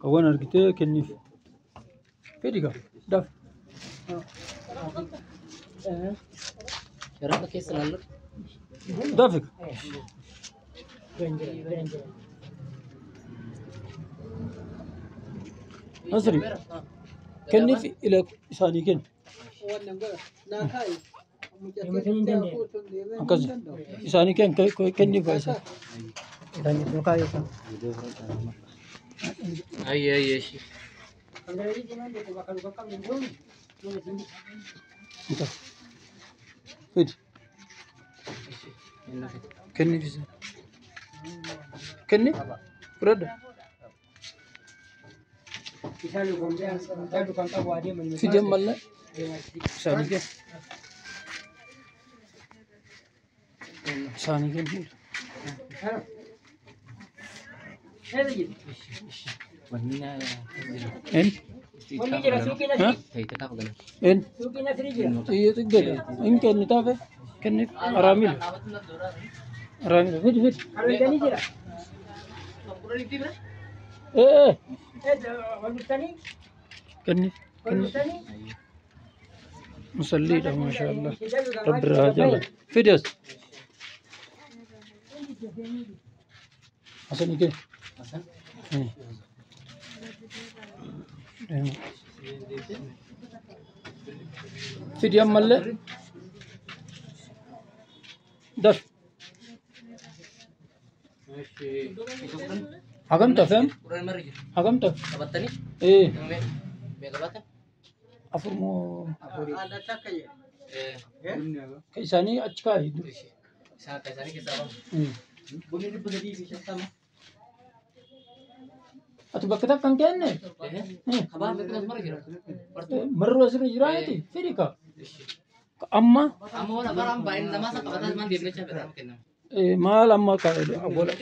Kawwan argitee kenniif. Fedhi gaa daf. Sharafa keessa laallatu. Dafi. Nasri kenniif ila isaanii kenni. Akkas isaanii kenniif gaa isaan. Ayye ayye ishee. Fidi. Kenniif isaan. Kenni fudhadha. Fidi ammallee isaanii kenni. Isaanii kenni. Wanni na En? Ha? Ta'e galan. En? Xiyya xiqqeedha. Hin kennitaaf kenniif araamila. Araamila fidi fidi. Ee kenniif kenniif. Musalliidha maashaallah. Rabbi irraa haa jaalatu. Fidi as. Asanii kenni. Fidi ammallee. Daf. Hagam tafe? Hagam tafe? Qabattanii? Ee Meeqa baatan? Afur moo ka isaanii achi kaa'i. Isaan akka isaanii keessaa bahu. Bunni 350. Ati bakka takka hin kenne? Kabaa meeqa mara jira? Marroo asirra jiraa miti? Fidi ka. Amma Amma wala baraan baay'ina namaa isa qabataa maan deemnee chaafedha kennama. Maal amma ka wala.